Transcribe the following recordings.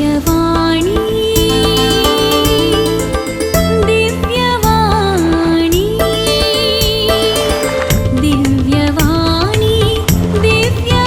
दिव्यवाणी, दिव्यवाणी, दिव्यवाणी, दिव्यवाणी.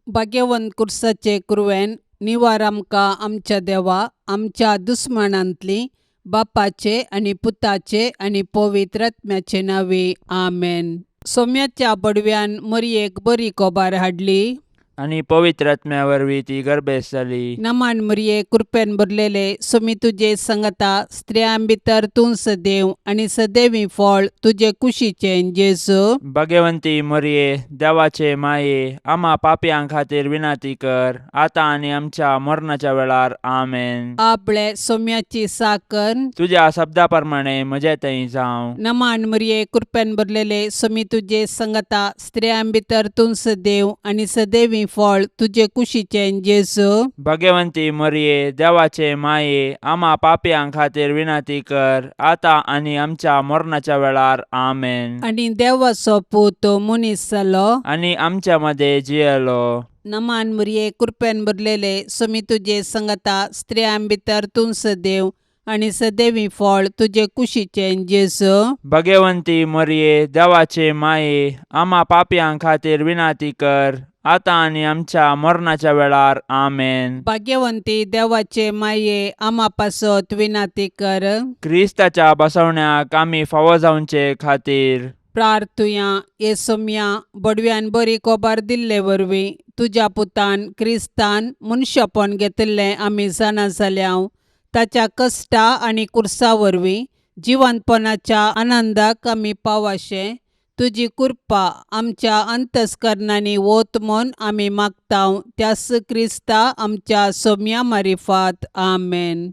भाग्यवंत कुर्साचे कुरवेन निवार आमकां आमच्या देवा आमच्या दुस्मानांतली बापाचे आनी पुताचे आनी पवित्र आत्म्याचे नांवे आमेन. सोम्याच्या बडव्यान मरयेक बरी कोबार हाडली आनी पवित्र आत्म्या वरवीं ती गर्भेस्त जाली. नमान मरये, कृपेन भरलेले, सोमी तुजे संगता, स्त्रियां भितर तूं सदैव आनी सदैवी फळ तुजे कुशीचें जेजू. भगवंती मरये, देवाचे माये, आमा पापयां खातीर विनंती कर, आतां आनी आमच्या मरणाच्या वेळार. आमेन. आपले सोम्याची साकर. तुज्या शब्दा प्रमाणे म्हजे थंय जावं. नमान मरये, कृपेन भरलेले, सोमी तुजे संगता, स्त्रियां भितर तूं सदैव आनी सदैवी फळ तुजे कुशीचें जेजू. भगवंती मरये, देवाचे माये, आमा पापयां खातीर विनंती कर, आतां आनी आमच्या मरणाच्या वेळार. आमेन. आनी देवाचो पूत मनीस जालो आनी आमच्या मदें जियेलो. नमान मरये, कृपेन भरलेले, सोमी तुजे संगता, स्त्रियां भितर तूं सदैव आनी सदैवी फळ तुजे कुशीचें जेजू. भगवंती मरये, देवाचे माये, आमा पापयां खातीर विनंती कर, आतां आनी आमच्या मरणाच्या वेळार. आमेन. भाग्यवंती देवाचे माये, आमा पासत विनंती कर. क्रिस्ताच्या बसवण्याक आमी फावो जावचे खातीर प्रार्थुया. हे सोम्या, बडव्यान बरी कोबार दिल्ले वरवीं तुज्या पुतान क्रिस्तान मनशापण घेतिल्लें आमी जाणा जाल्या. ताच्या कश्टा आनी कुर्सा वरवीं जिवंतपणाच्या आनंदाक आमी पावाशें तुजी कृपा आमच्या अंतस्करणांनी वत म्हूण आमी मागता, त्यास क्रिस्ता आमच्या सोम्या मारिफात. आमेन.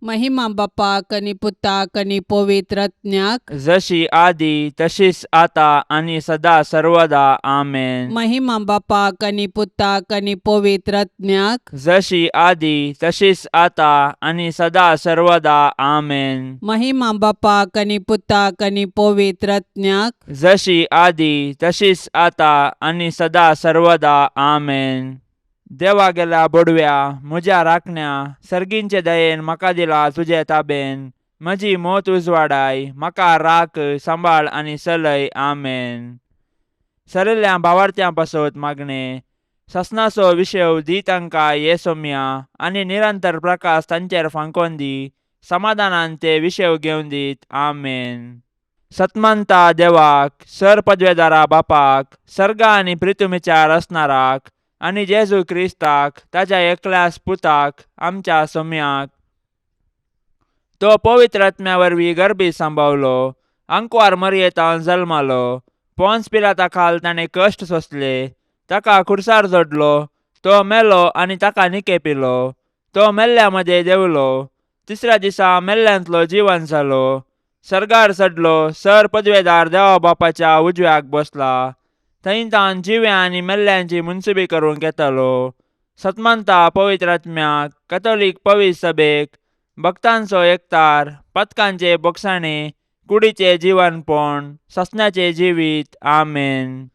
महिमा बापाक आनी पुताक आनी पवित्र आत्म्याक. जशी आदी तशीच आता आनी सदा सर्वदा. आमेन. महिमा बापाक आनी पुताक आनी पवित्र आत्म्याक. जशी आदी तशीच आता आनी सदा सर्वदा. आमेन. महिमा बापाक आनी पुताक आनी पवित्र आत्म्याक. जशी आदी तशीच आता आनी सदा सर्वदा. आमेन. देवा गेल्या बोडव्या, म्हज्या राखण्या, सर्गींचे दयेन म्हाका दिला तुजे ताबेन. म्हजी मोत उजवाडाय, म्हाका राख, सांबाळ आनी चलय. आमेन. सरिल्ल्या भावार्थ्यां पासत मागणें. ससनाचो विशेव दी तांकां ये सोम्या आनी निरंतर प्रकाश तांचेर फांकोन दी. समाधानान ते विशेव घेवन दीत. आमेन. सतमंता देवाक, सर पदवेदारा बापाक, सर्गा आनी प्रितुमीच्या रचणाराक आनी जेजू क्रिस्ताक ताच्या एकल्याच पुताक, आमच्या सोम्याक, तो पवित्र आत्म्या वरवीं गर्भी सांबावलो, आंकवार मरयेतान जल्मालो, पोन्स पिलाता खाल ताणें कश्ट सोंसले, ताका खुर्सार जोडलो, तो मेलो आनी ताका निकेपिलो, तो मेल्ल्या मदें देंवलो, तिसऱ्या दिसा मेल्ल्यांतलो जिवन जालो, सर्गार चडलो, सर पदवेदार देवा बापाच्या उजव्याक बसला, थंय तावन जिव्या आनी मेल्ल्यांची मुनसुबी करूंक येतालो. सतमंता पवित्र आत्म्याक, कथोलीक पवित्र सभेक, भक्तांचो एकतार, पथकांचे बोगसाणे, कुडीचे जिवनपण, ससण्याचे जिवीत. आमेन.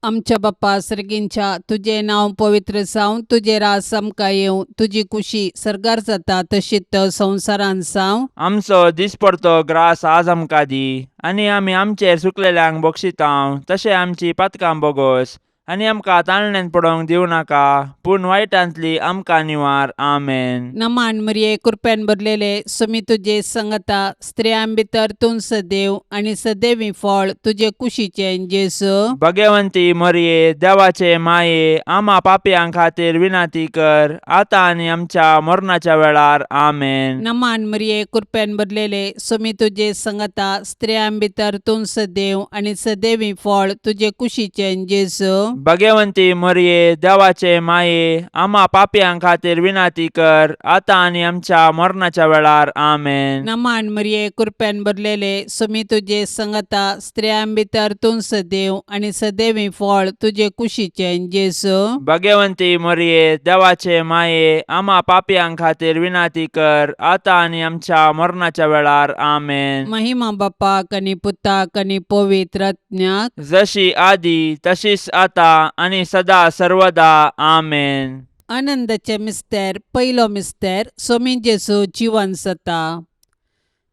आमच्या बाप्पा सर्गींच्या, तुजें नांव पवित्र जावं, तुजें राज आमकां येवं, तुजी कुशी सर्गार जाता तशीच संवसारांत जावं. आमचो दिसपडतो ग्रास आज आमकां दी आनी आमी आमचेर चुकलेल्यांक बक्षितांव तशें आमची पातकां बोगोस आनी आमकां ताळण्यांत पडोवंक दिवं नाका, पूण वायटांतली आमकां निवार. आमेन. नमान मरिये, कृपेन भरलेले, सुमी तुजे संगता, स्त्रियां भितर तूं सदैव आनी सदैवी फळ तुजे कुशीचें जेजू. भगवंती मरिये, देवाचे माये, आमा पापयां खातीर विनंती कर, आतां आनी आमच्या मरणाच्या वेळार. आमेन. नमान मरिये, कृपेन भरलेले, सुमी तुजे संगता, स्त्रियां भितर तूं सदैव आनी सदैवी फळ तुजे कुशीचें जेजू. भगवंती मरिये, देवाचे माये, आमा पापयां खातीर विनंती कर, आतां आनी आमच्या मरणाच्या वेळार. आमेन. नमान मरिये, कृपेन भरलेले, सुमी तुजे संगता, स्त्रियां भितर तूं सदैव आनी सदैवी फळ तुजे कुशीचें जेजू. भगवंती मरिये, देवाचे माये, आमा पापयां खातीर विनंती कर, आतां आनी आमच्या मरणाच्या वेळार. आमेन. महिमा बापाक आनी पुताक आनी पवित्र आत्म्याक. जशी आदी तशीच आता आतां आनी सदा सर्वदा. आमेन. आनंदाचे मिस्तेर. पयलो मिस्तेर, सोमी जेजू जिवन जाता.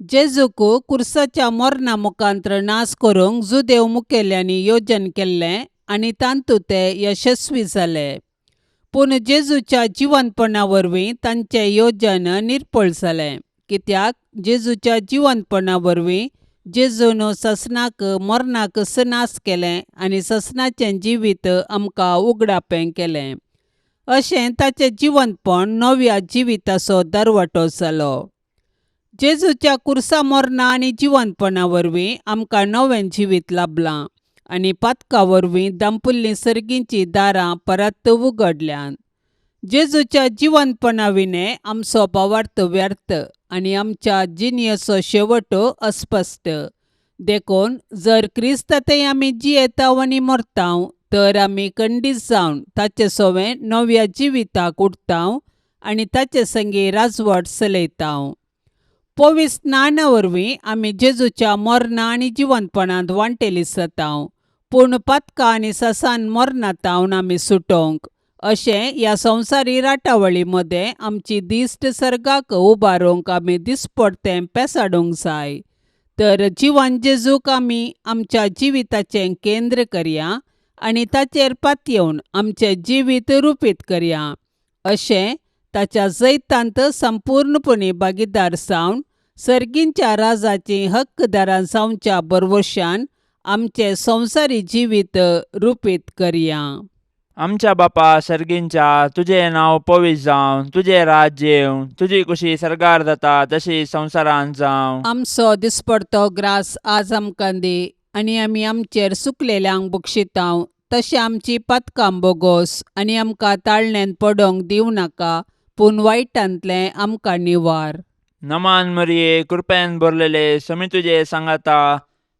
जेजूक कुर्साच्या मरणा मुखांत्र नाश करूंक जुदेव मुखेल्यांनी योजन केल्लें आनी तातूंत ते यशस्वी जाले. पूण जेजूच्या जिवनपणा वरवीं तांचें योजन निर्फळ जालें, कित्याक जेजूच्या जिवनपणा वरवीं जेजून ससनाक मरणाक नाश केलें आनी ससनाचें जिवीत आमकां उगडापें केलें. अशें ताचें जिवनपण नव्या जिविताचो दरवटो जालो. जेजूच्या कुर्सा मरणा आनी जिवनपणा वरवीं आमकां नवें जिवीत लाबलां आनी पातका वरवीं दांपुल्लीं सर्गींचीं दारां परत उगडल्यांत. जेजूच्या जिवनपणा विणें आमचो भावार्थ व्यर्थ आनी आमच्या जिणेचो शेवट अस्पश्ट. देखून जर क्रिस्तांतय आमी जियेताव आनी मरताव तर आमी खंडीत जावन ताचे सवें नव्या जिविताक उठताव आनी ताचे संगी राजवट चलयताव. पवित्र स्नाना वरवीं आमी जेजूच्या मरणा आनी जिवनपणांत वांटेली जाताव. पूण पातकां आनी ससान मरणांत आमी सुटोवंक अशें ह्या संवसारी राटावळी मदें आमची दिश्ट सर्गाक उबारूंक आमी दिसपडतें पेसाडूंक जाय. तर जिवन जेजूक आमी आमच्या जिविताचें केंद्र करया आनी ताचेर पातयेवन आमचें जिवीत रुपीत करया. अशें ताच्या जैतांत संपूर्णपणी भागीदार जावन सर्गींच्या राजाचीं हक्कदारां जावच्या भरवशान आमचें संवसारी जिवीत रुपीत करया. आमच्या बापा सर्गींच्या, तुजें नांव पवित्र जावं, तुजें राज्य येवं, तुजी कुशी सर्गार जाता तशी संवसारांत जावं. आमचो दिसपडतो ग्रास आज आमकां दी आनी आमी आमचेर सुकलेल्यांक बक्षितांव तशें आमची पातकां बोगोस आनी आमकां ताळण्यांत पडोंक दिवं नाका, पूण वायटांतलें आमकां निवार. नमान मरिये, कृपेन भरलेले, समी तुजे सांगाता,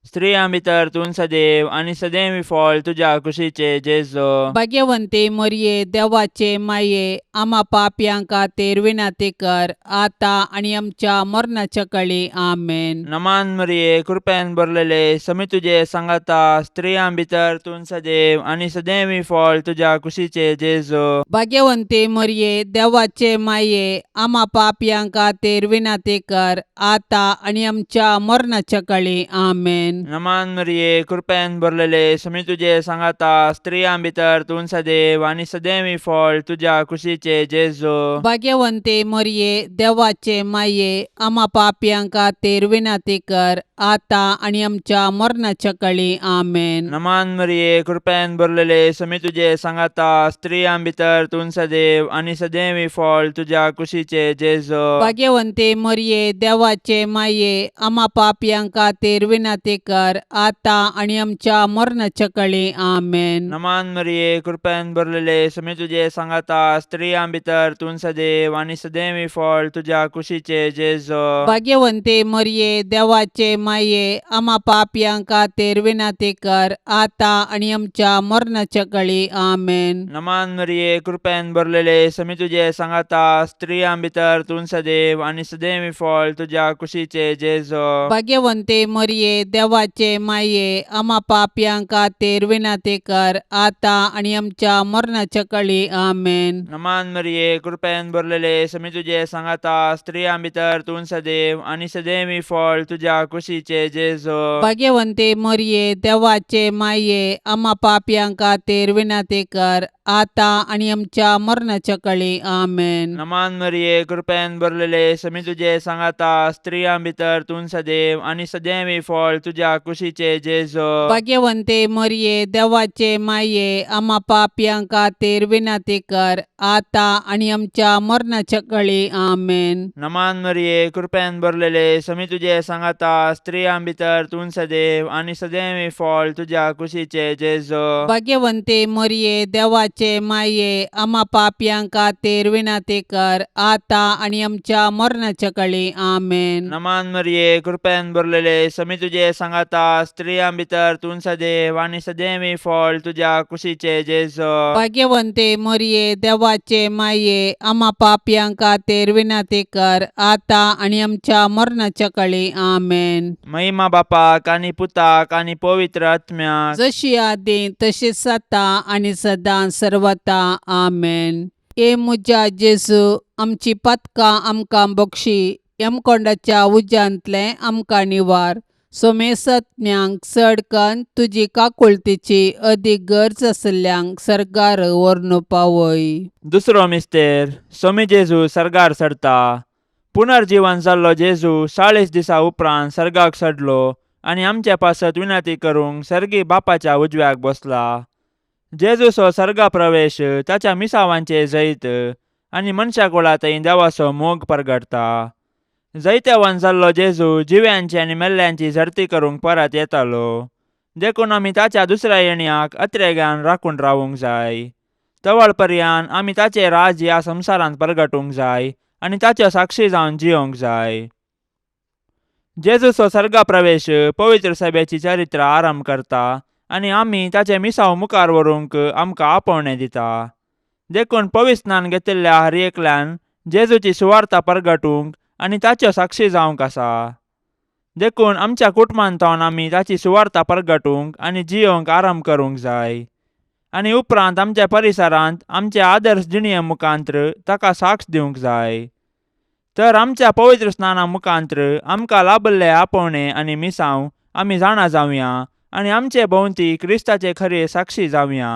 स्त्रियां भितर तूं सदैव आनी सदैव फळ तुज्या कुशीचे जेजो. भाग्यवंती मरिये, देवाचे माये, आमा पापयां खातीर विनंती कर, आतां आनी आमच्या मरणाच्या कळी. आमेन. नमान मरिये, कृपेन भरलेले, समी तुजे सांगाता, स्त्रियां भितर तूं सदैव आनी सदैव फळ तुज्या कुशीचे जेजो. भाग्यवंती मरिये, देवाचे माये, आमा पापयां खातीर विनंती कर, आतां आनी आमच्या मरणाच्या कळी. आमेन. नमान मरिये, कृपेन भरलेले, समी तुजे सांगाता, स्त्रियां भितर तूं सदैव आनी सदैव फळ तुज्या कुशीचे जेजो. भाग्यवंती मरिये, देवाचे माये, आमा पापयां खातीर विनंती कर, आतां आनी आमच्या मरणाच्या कळी. आमेन. नमान मरिये, कृपेन भरलेले, समी तुजे सांगाता, स्त्रियां भितर तूं सदैव आनी सदैव फळ तुज्या कुशीचे जेजो. भाग्यवंती मरिये, देवाचे माये, आमा पापयां खातीर विनंती कर, आतां आनी आमच्या मरणाच्या कळी. आमेन. नमान मरिये, कृपेन भरलेले, समी तुजे सांगाता, स्त्रियां भितर तूं सदैव आनी सदैव फळ तुज्या कुशीचे जेजो. भाग्यवंती मरिये, देवाचे माये, आमा पापयां खातीर विनंती कर, आतां आनी आमच्या मरणाच्या कळी. आमेन. नमान मरिये, कृपेन भरलेले, समी तुजे सांगाता, स्त्रियां भितर तूं सदैव आनी सदैव फळ तुज्या कुशीचे जेजो. भाग्यवंती मरिये, देवाचे माये, आमा पापयां खातीर विनंती कर, आतां आनी आमच्या मरणाच्या कळी. आमेन. नमान मरिये, कृपेन भरलेले, समी तुजे सांगाता, स्त्रियां भितर तूं सदैव आनी सदैव फळ तुज्या कुशीचे जेजो. भाग्यवंती मरिये, देवाचे माये, आमा पापयां खातीर विनंती कर, आतां आनी आमच्या मरणाच्या कळी. आमेन. नमान मरिये, कृपेन भरलेले, समी तुजे सांगाता, स्त्रियां भितर तूं सदैव आनी सदैव फळ तुज्या कुशीचे जेजो. भाग्यवंती मरिये, देवाचे माये, आमा पापयां खातीर विनंती कर, आतां आनी आमच्या मरणाच्या कळी. आमेन. नमान मरिये, कृपेन भरलेले, समी तुजे सांगाता, स्त्रियां भितर तूं सदैव आनी सदैव फळ तुज्या कुशीचे जेजो. भाग्यवंती मरिये, देवाचे देवाचे माये आमा पापयां खातीर विनंती कर आतां आनी आमच्या मरणाच्या कळी. आमेन. नमान मरिये, कृपेन भरलेले, समी तुजे सांगाता, स्त्रियां भितर तूं सदैव आनी सदैवी फळ तुज्या कुशीचे जेजो. भाग्यवंते मरिये, देवाचे माये, आमा पापयां खातीर विनंती कर आतां आनी आमच्या मरणाच्या कळी. आमेन. महिमा बापाक आनी पुताक आनी पवित्र आत्म्याक. जशी आदी तशीच आतां आनी सदां सर्वता. आमेन. ए म्हज्या जेजू, आमची पातकां आमकां बक्षी, यमकोंडाच्या उज्यांतलें आमकां निवार, सोमेसत्म्यांक चड कन्न तुजी काकुळतीची अदीक गरज आशिल्ल्यांक सर्गार व्हरून पावय. दुसरो मिस्तेर, सोमी जेजू सर्गार चडता. पुनर्जीवन जाल्लो जेजू 40 दिसा उपरांत सर्गाक चडलो आनी आमचे पासत विनंती करूंक सर्गी बापाच्या उजव्याक बसला. जेजूचो सर्गा प्रवेश ताच्या मिसावांचे जैत आनी मनशा कुळा थंय देवाचो मोग परगटता. जैतेवान जाल्लो जेजू जिव्यांची आनी मेल्ल्यांची झडती करूंक परत येतालो, देखून आमी ताच्या दुसऱ्या येण्याक अत्रेगान राखून रावूंक जाय. तवळ पर्यान आमी ताचें राज ह्या संवसारांत परगटूंक जाय आनी ताच्यो साक्षी जावन जियोंक जाय. जेजूचो सर्गा प्रवेश पवित्र सभेची चरित्र आरंभ करता आनी आमी ताचें मिसांव मुखार व्हरूंक आमकां आपोवणें दिता. देखून पवित्र स्नान घेतिल्ल्या हर एकल्यान जेजूची सुवार्ता परगटूंक आनी ताच्यो साक्षी जावंक आसा. देखून आमच्या कुटुंबांत आमी ताची सुवार्ता परगटूंक आनी जियोंक आरंभ करूंक जाय आनी उपरांत आमच्या परिसरांत आमचे आदर्श जिणये मुखांत्र ताका साक्ष दिवंक जाय. तर आमच्या पवित्र स्नाना मुखांत्र आमकां लाभल्ले आपोवणें आनी मिसांव आमी जाणा जावया आनी आमचे भोंवती क्रिस्ताचे खरे साक्षी जावया.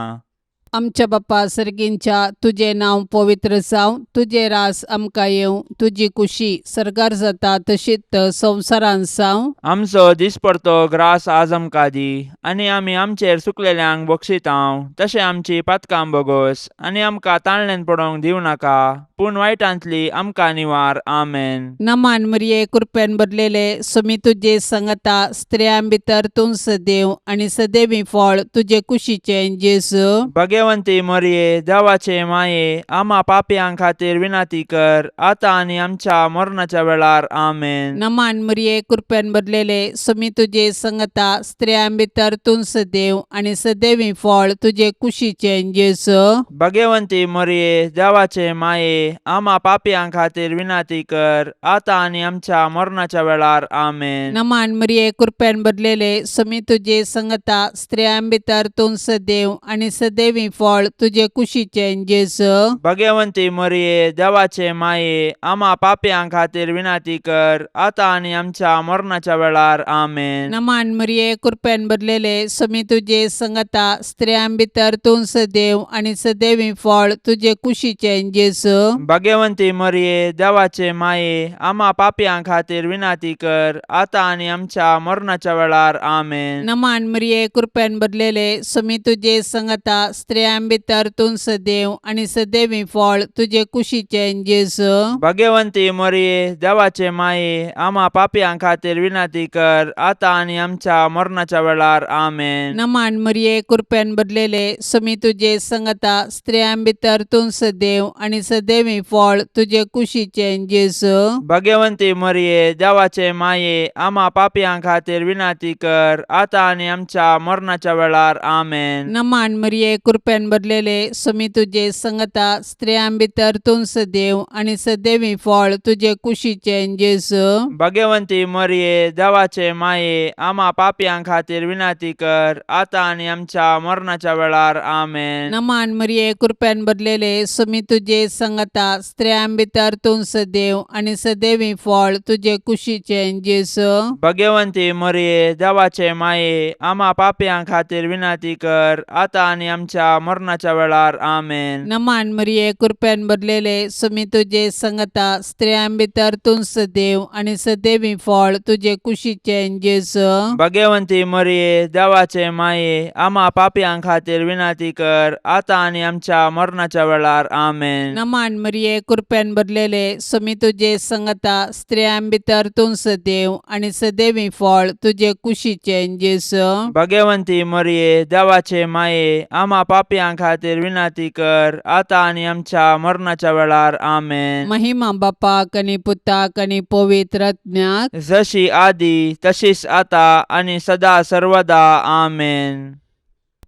आमच्या बापा सर्गींच्या, तुजें नांव पवित्र जावं, तुजें रास आमकां येवं, तुजी कुशी सर्गार जाता तशीच संवसारांत जावं. आमचो दिसपडतो ग्रास आज आमकां दी आनी आमी आमचेर सुकलेल्यांक बक्षितांव तशें आमची पातकां बोगोस आनी आमकां ताळणेन पडोवंक दिवं नाका, पूण वायटांतली आमकां निवार. आमेन. नमान मरिये, कृपेन भरलेले, सुमी तुजे संगता, स्त्रियां भितर तूं सदैव आनी सदैवी फळ तुजे कुशीचें जेजू. भगवंती मरिये, देवाचे माये, आमा पापयां खातीर विनंती कर आतां आनी आमच्या मरणाच्या वेळार. आमेन. नमान मरिये, कृपेन भरलेले, सुमी तुजे संगता, स्त्रियां भितर तूं सदैव आनी सदैवी फळ तुजे कुशीचें जेजू. भगवंती मरिये, देवाचे माये, आमा पापयां खातीर विनंती कर आतां आनी आमच्या मरणाच्या वेळार. आमेन. नमान मरिये, कृपेन भरलेले, सुमी तुजे संगता, स्त्रियां भितर तूं सदैव आनी सदैवी फळ तुजे कुशीचें जेजू. भगवंती मरिये, देवाचे माये, आमा पापयां खातीर विनंती कर आतां आनी आमच्या मरणाच्या वेळार. आमेन. नमान मरिये, कृपेन भरलेले, सुमी तुजे संगता, स्त्रियां भितर तूं सदैव आनी सदैवी फळ तुजे कुशीचें जेजू. भगवंती मरिये, देवाचे माये, आमा पापयां खातीर विनंती कर आतां आनी आमच्या मरणाच्या वेळार. आमेन. नमान मरिये, कृपेन भरलेले, सुमी तुजे संगता, स्त्रियां भितर तूं सदैव आनी सदैवी फळ तुजे कुशीचें जेजू. भगवंती मरिये, देवाचे माये, आमा पापयां खातीर विनंती कर आतां आनी आमच्या मरणाच्या वेळार. आमेन. नमान मरिये, कृपेन भरलेले, सुमी तुजे संगता, स्त्रियां भितर तूं सदैव आनी सदैवी फळ तुजे कुशीचें जेजू. भगवंती मरिये, देवाचे माये, आमा पापयां खातीर विनंती कर आतां आनी आमच्या मरणाच्या वेळार. आमेन. नमान मरिये, कृपेन भरलेले, सुमी तुजे संगता, स्त्रियां भितर तूं सदैव आनी सदैवी फळ तुजे कुशीचें जेजू. भगवंती मरिये, देवाचे माये, आमा पापयां खातीर विनंती कर आतां आनी आमच्या मरणाच्या वेळार. आमेन. नमान मरिये, कृपेन भरलेले, सुमी तुजे संगता, स्त्रियां भितर तूं सदैव आनी सदैवी फळ तुजे कुशीचें जेजू. भगवंती मरिये, देवाचे माये, आमा पापयां खातीर विनंती कर आतां आनी आमच्या मरणाच्या वेळार. आमेन. नमान मरिये, कृपेन भरलेले, सुमी तुजे संगता, स्त्रियां भितर तूं सदैव आनी सदैवी फळ तुजे कुशीचें जेजू. भगवंती मरिये, देवाचे माये, आमा पापयां खातीर विनंती कर आतां आनी आमच्या मरणाच्या वेळार. आमेन. नमान मरिये, कृपेन भरलेले, सुमी तुजे संगता, स्त्रियां भितर तूं सदैव आनी सदैवी फळ तुजे कुशीचें जेजू. भगवंती मरिये, देवाचे माये, आमा पापयां पापयां खातीर विनंती कर आतां आनी आमच्या मरणाच्या वेळार. आमेन. महिमा बापाक आनी पुताक आनी पवित्र आत्म्याक. जशी आदी तशीच आता आनी सदा सर्वदा. आमेन.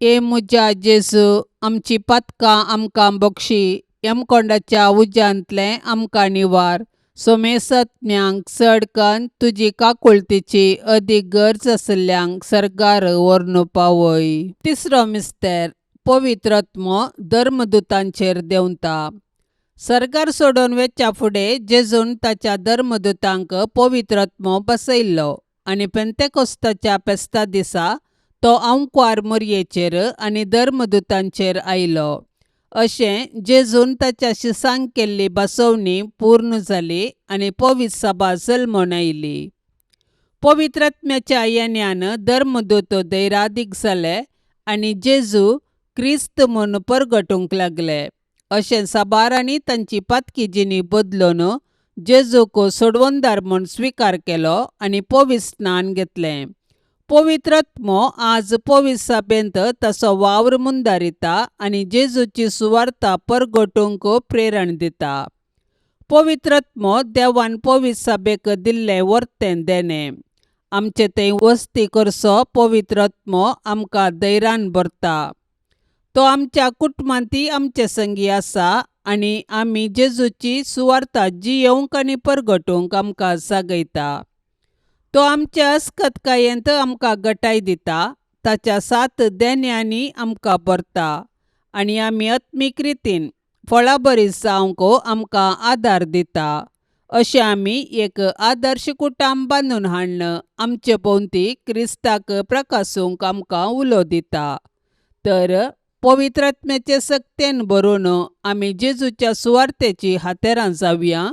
ए म्हज्या जेजू, आमची पातकां आमकां बक्षी, यमकोंडाच्या उज्यांतलें आमकां निवार, सोमेसत्म्यांक चड कन्न तुजी काकुळतीची अदीक गरज आशिल्ल्यांक सर्गार व्हरून पावय. तिसरो मिस्तेर, पवित्र आत्मो धर्मदुतांचेर देंवता. सर्गार सोडून वेच्या फुडें जेजून ताच्या धर्मदुतांक पवित्र आत्मो बसयल्लो आनी पेंतेकोस्ताच्या फेस्ता दिसा तो आंकवार मोरयेचेर आनी धर्मदुतांचेर आयलो. अशें जेजून ताच्या शिसांक केल्ली बसवणी पूर्ण जाली आनी पवित्र सभा जल्मून आयली. पवित्र आत्म्याच्या येण्यान धर्मदूत धैरादीक जाले आनी जेजू क्रिस्त म्हूण परगटूंक लागले. अशें साबारांनी तांची पातकी जिणी बदलून जेजूक सोडवणदार म्हूण स्विकार केलो आनी पवित्र स्नान घेतलें. पवित्र आत्मो आज पवित्र सभेंत ताचो वावर मुंदारिता आनी जेजूची सुवार्ता परगटूंक प्रेरण दिता. पवित्र आत्मो देवान पवित्र सभेक दिल्लें वर्तें देणें. आमचे थंय वस्ती करचो पवित्र आत्मो आमकां धैर्यान भरता. तो आमच्या कुटुंबांतय आमचे संगी आसा आनी आमी जेजूची सुवार्ता जियेवंक आनी परगटूंक आमकां जागयता. तो आमच्या अस्कतकायेंत आमकां गटाय दिता, ताच्या सात देण्यांनी आमकां भरता आनी आमी आत्मीक रितीन फळाबरी जावंक आमकां आदार दिता. अशें आमी एक आदर्श कुटुंब बांदून हाडून आमचे भोंवती क्रिस्ताक प्रकासूंक आमकां उलो दिता. तर पवित्र आत्म्याचे सक्तेन भरून आमी जेजूच्या सुवार्तेची हातेरां जावया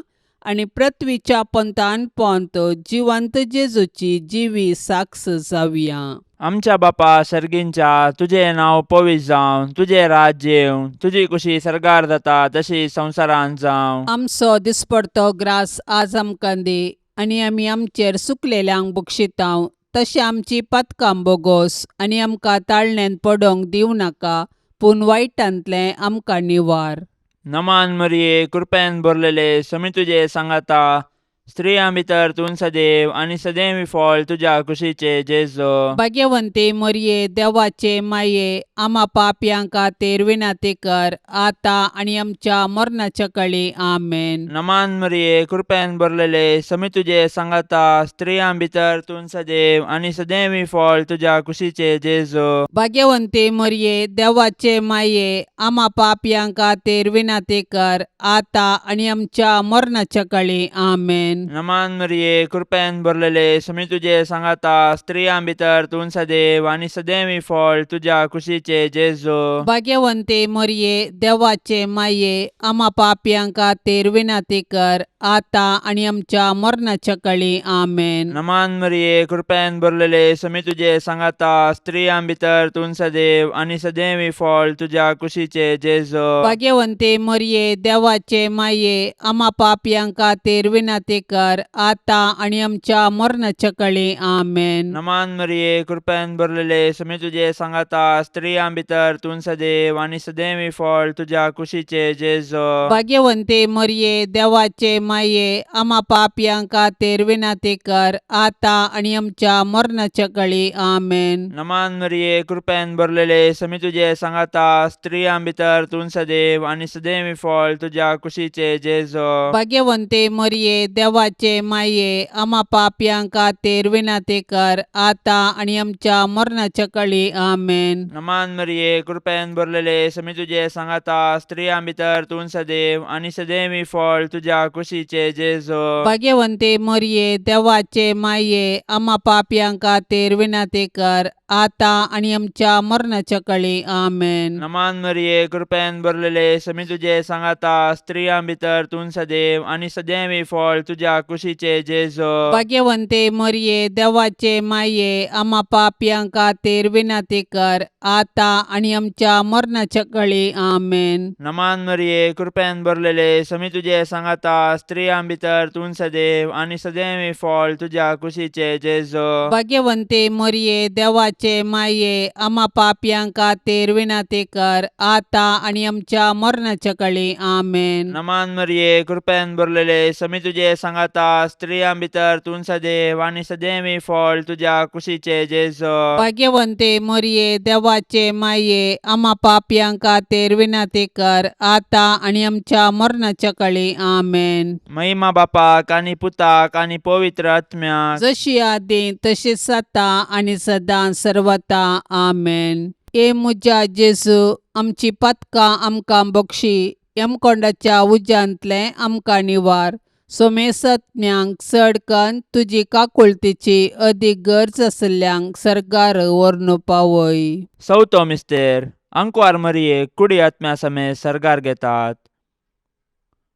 आनी पृथ्वीच्या पंथान पोंत जिवंत जेजूची जिवी साक्ष जावया. आमच्या बापा सर्गींच्या, तुजें नांव पवित्र जावं, तुजें राज्य येवं, तुजी कुशी सर्गार जाता तशी संवसारांत जावं. आमचो दिसपडतो ग्रास आज आमकां दी आनी आमी आमचेर सुकलेल्यांक बक्षितांव तशें आमची पातकां बोगोस आनी आमकां ताळण्यांत पडोंक दिवं नाका, पूण वायटांतलें आमकां निवार. नमान मरिये, कृपेन भरलेले, समी तुजे सांगाता, स्त्रियां भितर तूं सदैव आनी सदैव फळ तुज्या कुशीचे जेजू. भाग्यवंती मरिये, देवाचे माये, आमा पापयां खातीर विनंती कर आतां आनी आमच्या मरणाच्या कळी. आमेन. नमान मरिये, कृपेन भरलेले, समी तुजे सांगाता, स्त्रियां भितर तूं सदैव आनी सदैव फळ तुज्या कुशीचे जेजू. भाग्यवंती मरिये, देवाचे माये, आमा पापयां खातीर विनंती कर आतां आनी आमच्या मरणाच्या कळी. आमेन. नमान मरिये, कृपेन भरलेले, समी तुजे सांगाता, स्त्रियां भितर तूं सदैव आनी सदैव फळ तुज्या कुशीचे जेजू. भाग्यवंती मरिये, देवाचे माये, आमा पापयां खातीर विनंती कर आतां आनी आमच्या मरणाच्या कळी. आमेन. नमान मरिये, कृपेन भरलेले, समी तुजे सांगाता, स्त्रियां भितर तूं सदैव आनी सदैव फळ तुज्या कुशीचे जेजू. भाग्यवंती मरिये, देवाचे माये, आमा पापयां खातीर विनंती कर आतां आनी आमच्या मरणाच्या कळी. आमेन. नमान मरिये, कृपेन भरलेले, समी तुजे सांगाता, स्त्रियां भितर तूं सदैव आनी सदैव फळ तुज्या कुशीचे जेजू. भाग्यवंती मरिये, देवाचे माये, आमा पापयां खातीर विनंती कर आतां आनी आमच्या मरणाच्या कळी. आमेन. नमान मरिये, कृपेन भरलेले, समी तुजे सांगाता, स्त्रियां भितर तूं सदैव आनी सदैव फळ तुज्या कुशीचे जेजू. भाग्यवंती मरिये, देवाचे माये, आमा पापयां खातीर विनंती कर आतां आनी आमच्या मरणाच्या कळी. आमेन. नमान मरिये, कृपेन भरलेले, समी तुजे सांगाता, स्त्रियां भितर तूं सदैव आनी सदैव फळ तुज्या कुशीचे जेजू. भाग्यवंती मरिये, देवाचे माये, आमा पापयां खातीर विनंती कर आतां आनी आमच्या मरणाच्या कळी. आमेन. नमान मरिये, कृपेन भरलेले, समी तुजे सांगाता, स्त्रियां भितर तूं सदैव आनी सदैव फळ तुज्या तुज्या कुशीचे जेजो. भाग्यवंते मरिये, देवाचे माये, आमा पापयां खातीर विनंती कर, आतां आनी आमच्या मरणाच्या कळी. आमेन. नमान मरिये, कृपेन भरलेले, समी तुजे सांगाता, स्त्रियां भितर तूं सदैव आनी सदैव फळ तुज्या कुशीचे जेजो. भाग्यवंते मरिये, देवाचे माये, आमा पापयां खातीर विनंती कर, आतां आनी आमच्या मरणाच्या कळी. आमेन. नमान मरिये, कृपेन भरलेले, समी तुजे सांगाता, स्त्रियां भितर तूं सदैव आनी सदैव फळ तुज्या कुशीचे जेजो. भाग्यवंते मरिये, देवाचे माये, आमा पापयां खातीर विनंती कर, आतां आनी आमच्या मरणाच्या कळी. आमेन. महिमा बापाक आनी पुताक आनी पवित्र आत्म्याक. जशी आदी तशीच आतां आनी सदां सर्वता. आमेन. हे म्हज्या जेजू, आमची पातकां आमकां बक्षी, यमकोंडाच्या उज्यांतलें आमकां निवार, सोमेसत्म्यांक चड कन्न तुजी काकुळतीची अदीक गरज आशिल्ल्यांक सर्गार व्हरून पावय. चवथो मिस्तेर. आंकवार मरियेक कुडी आत्म्या समेत सर्गार घेतात.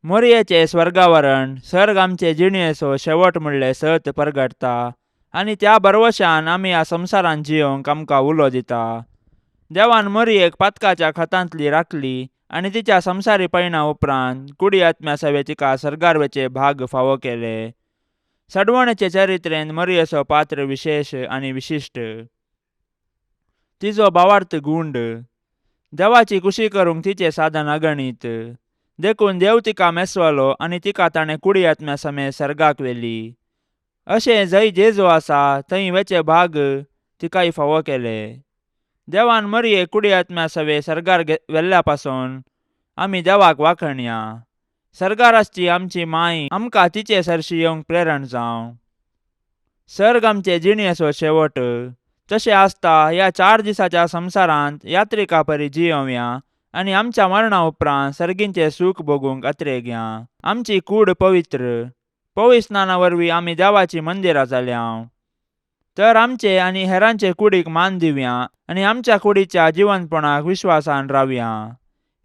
मोरयेचें स्वर्गावरण सर्ग आमचे जिणेचो शेवट म्हणलें सत परगटता आनी त्या भरवशान आमी ह्या संवसारांत जियोंक आमकां उलो दिता. देवान मोरयेक पातकाच्या खतांतली राखली आनी तिच्या संवसारी पयणा उपरांत कुडी आत्म्या सवे तिका सर्गार वचे भाग फावो केले. सडवणेचे चरित्रेन मोरयेचो पात्र विशेश आनी विशिश्ट. तिजो भावार्थ गुंड. देवाची कुशी करूंक तिचें साधन अगणीत. देखून देव तिका मेसवलो आनी तिका ताणें कुडी आत्म्या समेत सर्गाक व्हेली. अशें जंय जेजू आसा थंय वेचे भाग तिकाय फावो केले. देवान मरियेक कुडी आत्म्या सवे सर्गार व्हेल्ल्या पासून आमी देवाक वाखणया. सर्गार आसची आमची माय आमकां तिचे सरशी येवंक प्रेरण जावं. सर्ग आमचे जिणेचो शेवट तशें आसता ह्या 4 दिसाच्या संवसारांत यात्रिका परी जियोवया आनी आमच्या मरणा उपरांत सर्गींचें सूख भोगूंक अत्रेगया. आमची कूड पवित्र पवित्र स्नाना वरवीं आमी देवाची मंदिरां जाल्या. तर आमचे आनी हेरांचे कुडीक मान दिवया आनी आमच्या कुडीच्या जिवनपणाक विश्वासान रावया.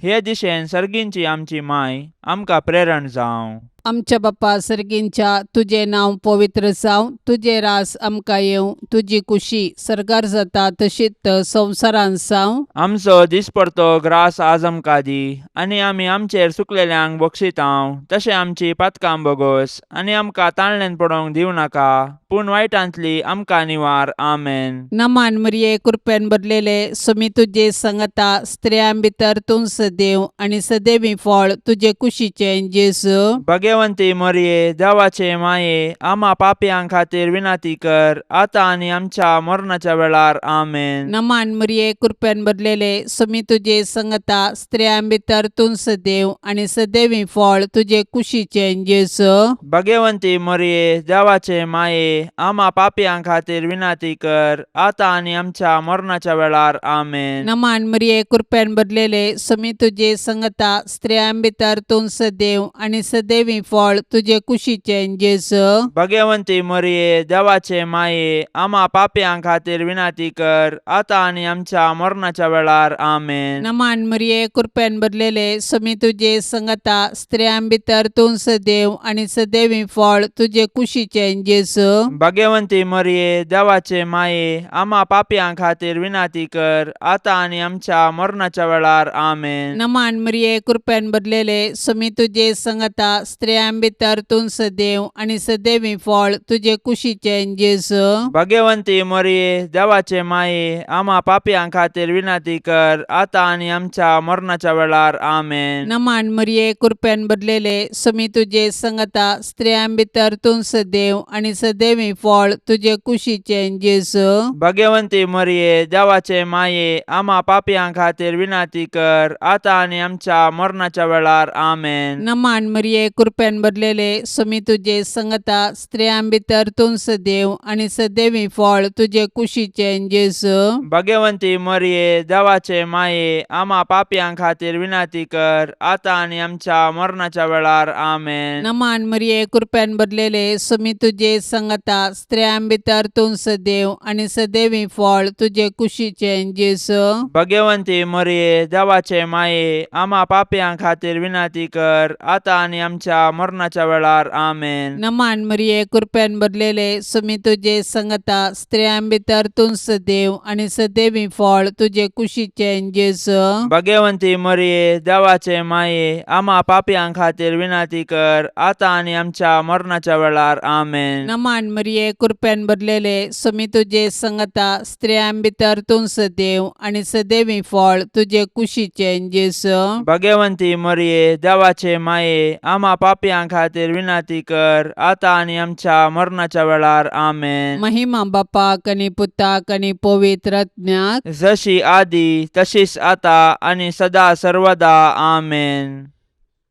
हे दिशेन सर्गींची आमची माय आमकां प्रेरण जावं. आमच्या बापा सर्गींच्या, तुजें नांव पवित्र जावं, तुजें रास आमकां येवं, तुजी कुशी सर्गार जाता तशीच संवसारांत जावं. आमचो दिसपडतो ग्रास आज आमकां दी आनी आमी आमचेर चुकलेल्यांक बक्षितांव तशें आमची पातकां बोगोस आनी आमकां ताणल्यान पडोवंक दिवं नाका, पूण वायटांतली आमकां निवार. आमेन. नमान मरिये, कृपेन भरलेले, सुमी तुजे संगता, स्त्रियां भितर तूं सदैव आनी सदैवी फळ तुजे कुशीचें जेजू. भगवंती मरिये, देवाचे माये, आमा पापयां खातीर विनंती कर, आतां आनी आमच्या मरणाच्या वेळार. आमेन. नमान मरिये, कृपेन भरलेले, सुमी तुजे संगता, स्त्रियां भितर तूं सदैव आनी सदैवी फळ तुजे कुशीचें जेजू. भगवंती मरिये, देवाचे माये, आमा पापयां खातीर विनंती कर, आतां आनी आमच्या मरणाच्या वेळार. आमेन. नमान मरिये, कृपेन भरलेले, सुमी तुजे संगता, स्त्रियां भितर तूं सदैव आनी सदैवी फळ तुजे कुशीचें जेजू. भगवंती मरिये, देवाचे माये, आमा पापयां खातीर विनंती कर, आतां आनी आमच्या मरणाच्या वेळार. आमेन. नमान मरिये, कृपेन भरलेले, सुमी तुजे संगता, स्त्रियां भितर तूं सदैव आनी सदैवी फळ तुजे कुशीचें जेजू. भगवंती मरिये, देवाचे माये, आमा पापयां खातीर विनंती कर, आतां आनी आमच्या मरणाच्या वेळार. आमेन. नमान मरिये, कृपेन भरलेले, सुमी तुजे संगता, स्त्रियां भितर तूं सदैव आनी सदैवी फळ तुजे कुशीचें जेजू. भगवंती मरिये, देवाचे माये, आमा पापयां खातीर विनंती कर, आतां आनी आमच्या मरणाच्या वेळार. आमेन. नमान मरिये, कृपेन भरलेले, सुमी तुजे संगता, स्त्रियां भितर तूं सदैव आनी सदैवी फळ तुजे कुशीचें जेजू. भगवंती मरिये, देवाचे माये, आमा पापयां खातीर विनंती कर, आतां आनी आमच्या मरणाच्या वेळार. आमेन. नमान मरिये, कृपेन भरलेले, सुमी तुजे संगता, स्त्रियां भितर तूं सदैव आनी सदैवी फळ तुजे कुशीचें जेजू. भगवंती मरिये, देवाचे माये, आमा पापयां खातीर विनंती कर, आतां आनी आमच्या मरणाच्या वेळार. आमेन. नमान मरिये, कृपेन भरलेले, सुमी तुजे संगता, स्त्रियां भितर तूं सदैव आनी सदैवी फळ तुजे कुशीचें जेजू. भगवंती मरिये, देवाचे माये, आमा पापयां खातीर विनंती कर, आतां आनी आमच्या आमच्या मरणाच्या वेळार. आमेन. नमान मरिये, कृपेन भरलेले, सुमी तुजे संगता, स्त्रियां भितर तूं सदैव आनी सदैवी फळ तुजे कुशीचें जेजू. भगवंती मरिये, देवाचे माये, आमा पापयां खातीर विनंती कर, आतां आनी आमच्या मरणाच्या वेळार. आमेन. नमान मरिये, कृपेन भरलेले, सुमी तुजे संगता, स्त्रियां भितर तूं सदैव आनी सदैवी फळ तुजे कुशीचें जेजू. भगवंती मरिये, देवाचे माये, आमा पापयां खातीर विनंती कर, आतां आनी आमच्या मरणाच्या वेळार. आमेन. महिमा बापाक आनी पुताक आनी पवित्र आत्म्याक. जशी आदी तशीच आता आनी सदा सर्वदा. आमेन.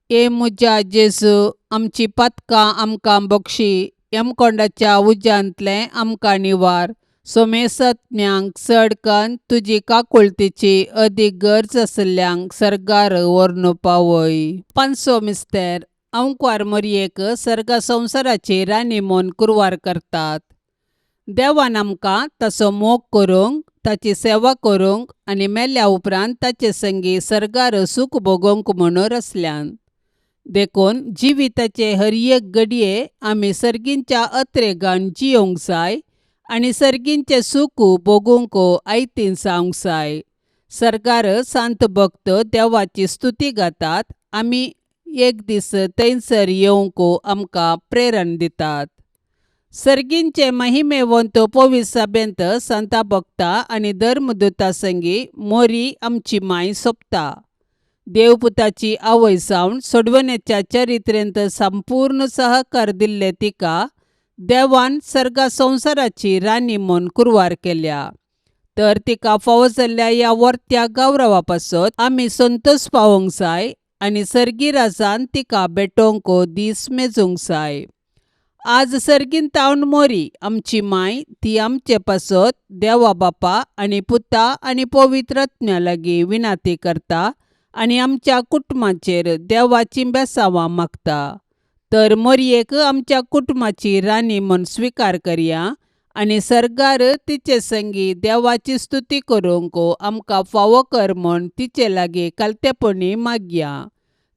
ए म्हज्या जेजू, आमची पातकां आमकां बक्षी, यमकोंडाच्या उज्यांतलें आमकां निवार, सोमेसत्म्यांक चड कन्न तुजी काकुळतीची अदीक गरज आशिल्ल्यांक सर्गार व्हरून पावय. पांचसो मिस्तेर. अंकवार मोरयेक सर्गा संवसाराची राणी म्हूण कुरवार करतात. देवान आमकां ताचो मोग करूंक, ताची सेवा करूंक आनी मेल्या उपरांत ताचे संगी सर्गार सूख भोगोवंक म्हणून रचल्यान. देखून जिविताचे हर एक घडये आमी सर्गींच्या अत्रेगान जियोंक जाय आनी सर्गींचें सूख भोगूंक आयतीन जावंक जाय. सर्गार सांत भक्त देवाची स्तुती गातात, आमी एक दीस थंयसर येवंक आमकां प्रेरण दितात. सर्गींचे महिमेवंत पवित्र सभेंत संता भक्ता आनी धर्मदूता संगी मोरी आमची माय सोंपता. देवपुताची आवय जावन सोडवण्याच्या चरित्रेंत संपूर्ण सहकार दिल्ले तिका देवान सर्गा संवसाराची राणी म्हूण कुरवार केल्या. तर तिका फावो जाल्ल्या ह्या वर्त्या गौरवा पासत आमी संतोश पावोवंक जाय आनी सर्गी राजान तिका भेटोवंक दीस मेजूंक जाय. आज सर्गीन तावन मोरी आमची माय ती आमचे पासत देवा बापा आनी पुता आनी पवित्र आत्म्या लागीं विनाती करता आनी आमच्या कुटुंबाचेर देवाची बेसांवां मागता. तर मोरयेक आमच्या कुटुंबाची राणी म्हूण स्विकार करया आनी सर्गार तिचे संगी देवाची स्तुती करूंक आमकां फावो कर म्हूण तिचे लागीं कालतेपणी मागया.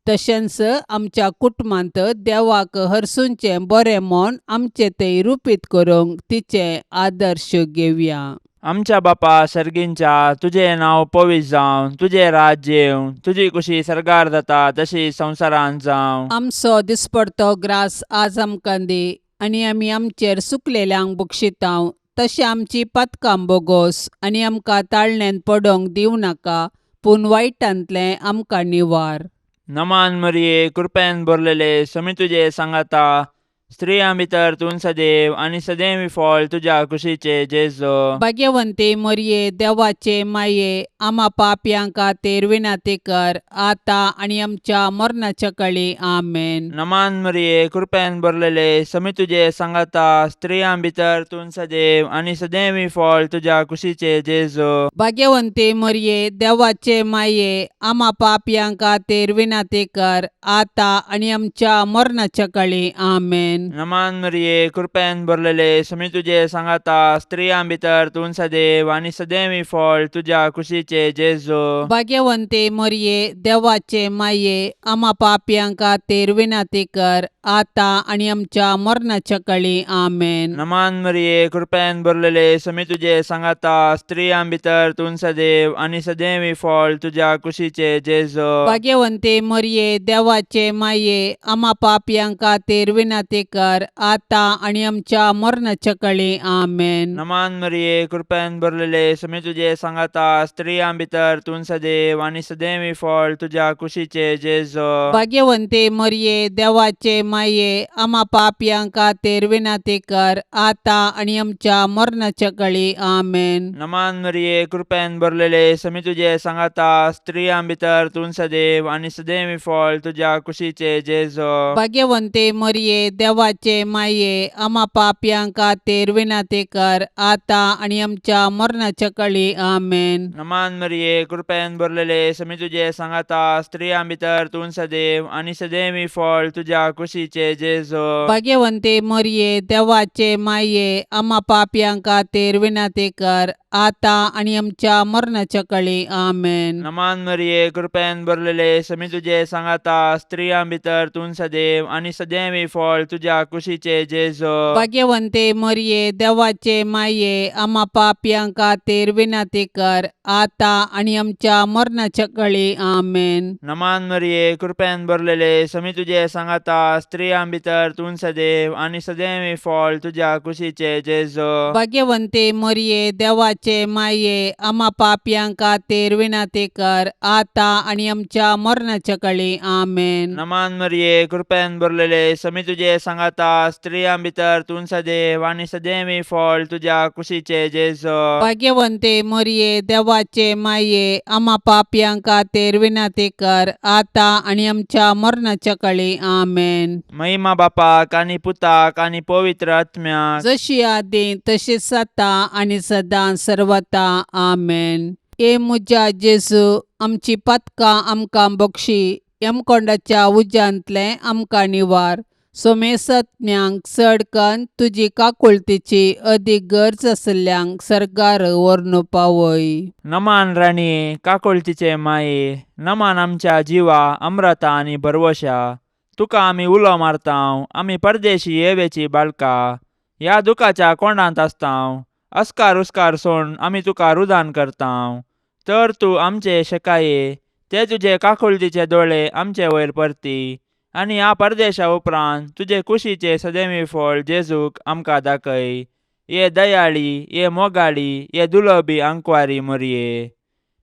तशेंच आमच्या कुटुंबांत देवाक हरसूंचें बरें म्हूण आमचें तें रुपीत करूंक तिचें आदर्श घेवया. आमच्या बापा सर्गींच्या, तुजें नांव पवित्र जावं, तुजें राज्य येवं, तुजी कुशी सर्गार जाता तशी संवसारांत जावं. आमचो दिसपडतो ग्रास आज आमकां दी आनी आमी आमचेर सुकलेल्यांक बक्षितांव तशें आमची पातकां बोगोस आनी आमकां ताळण्यांत पडोवंक दिवं नाका, पूण वायटांतलें आमकां निवार. नमान मरिये, कृपेन भरलेले, समी तुजे सांगाता, स्त्रियां भितर तूं सदैव आनी सदैव फळ तुज्या कुशीचे जेजो. भाग्यवंती मोरये, देवाचे माये, आमा पापयां खातीर विनंती कर, आतां आनी आमच्या मरणाच्या कळी. आमेन. नमान मरिये, कृपेन भरलेले, समी तुजे सांगाता, स्त्रियां भितर तूं सदैव आनी सदैव फळ तुज्या कुशीचे जेजो. भाग्यवंती मोरये, देवाचे माये, आमा पापयां खातीर विनंती कर, आतां आनी आमच्या मरणाच्या कळी. आमेन. नमान मरिये, कृपेन भरलेले, समी तुजे सांगाता, स्त्रियां भितर तूं सदैव आनी सदैव फळ तुज्या कुशीचे जेजो. भाग्यवंती मोरये, देवाचे माये, आमा पापयां खातीर विनंती कर, आतां आनी आमच्या मरणाच्या कळी. आमेन. नमान मरिये, कृपेन भरलेले, समी तुजे सांगाता, स्त्रियां भितर तूं सदैव आनी सदैव फळ तुज्या कुशीचे जेजो. भाग्यवंती मोरये, देवाचे माये, आमा पापयां खातीर विनंती कर, आतां आनी आमच्या मरणाच्या कळी. आमेन. नमान मरिये, कृपेन भरलेले, समी तुजे सांगाता, स्त्रियां भितर तूं सदैव आनी सदैव फळ तुज्या कुशीचे जेजो. भाग्यवंती मोरये, देवाचे माये, आमा पापयां खातीर विनंती कर, आतां आनी आमच्या मरणाच्या कळी. आमेन. नमान मरिये, कृपेन भरलेले, समी तुजे सांगाता, स्त्रियां भितर तूं सदैव आनी सदैव फळ तुज्या कुशीचे जेजो. भाग्यवंती मोरये, देवाचे माये, आमा पापयां खातीर विनंती कर, आतां आनी आमच्या मरणाच्या कळी. आमेन. नमान मरिये, कृपेन भरलेले, समी तुजे सांगाता, स्त्रियां भितर तूं सदैव आनी सदैव फळ तुज्या कुशीचे जेजो. भाग्यवंती मोरये, देवाचे माये, आमा पापयां खातीर विनंती कर, आतां आनी आमच्या मरणाच्या कळी. आमेन. नमान मरिये, कृपेन भरलेले, समी तुजे सांगाता, स्त्रियां भितर तूं सदैव आनी सदैवी फळ तुज्या कुशीचे जेजो. भाग्यवंते मरिये, देवाचे माये, आमा पापयां खातीर विनंती कर, आतां आनी आमच्या मरणाच्या कळी. आमेन. नमान मरिये, कृपेन भरलेले, समी तुजे सांगाता, स्त्रियां भितर तूं सदैव आनी सदैवी फळ तुज्या कुशीचे जेजो. भाग्यवंते मरिये, देवाचे माये, आमा पापयां खातीर विनंती कर, आतां आनी आमच्या मरणाच्या कळी. आमेन. नमान मरिये, कृपेन भरलेले, समी तुजे सांगाता, स्त्रियां भितर तूं सदैव आनी सदैवी फळ तुज्या कुशीचे जेजो. भाग्यवंते मरिये, देवाचे माये, आमा पापयां खातीर विनंती कर, आतां आनी आमच्या मरणाच्या कळी. आमेन. महिमा बापाक आनी पुताक आनी पवित्र आत्म्याक. जशी आदी तशीच आतां आनी सदां सर्वता. आमेन. ए म्हज्या जेजू, आमची पातकां आमकां बक्षी, यमकोंडाच्या उज्यांतलें आमकां निवार, सोमेसज्ञांक चड कन्न तुजी काकुळतीची अदीक गरज आशिल्ल्यांक सर्गार व्हरून पावय. नमान राणये, काकुळतीचे माये, नमान आमच्या जिवा अम्रता आनी भरवशा, तुका आमी उलो मारतांव, आमी परदेशी येवेची बाळका, ह्या दुखाच्या कोंडांत आसतांव, अस्कार उस्कार सोण आमी तुका रुदान करतांव, तर तूं आमचे शेकाये ते तुजे काकुळतीचे दोळे आमचे वयर परती आनी ह्या परदेशा उपरांत तुजे कुशीचे सदैवी फळ जेजूक आमकां दाखय. ये दयाळी, ये मोगाळी, ये दुलबी आंकवारी मोरये,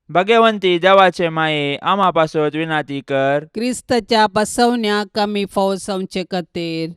भगवंती देवाचे माये, आमा पासत विनाती कर. क्रिस्ताच्या बसवण्याक आमी फावो जावचे खातीर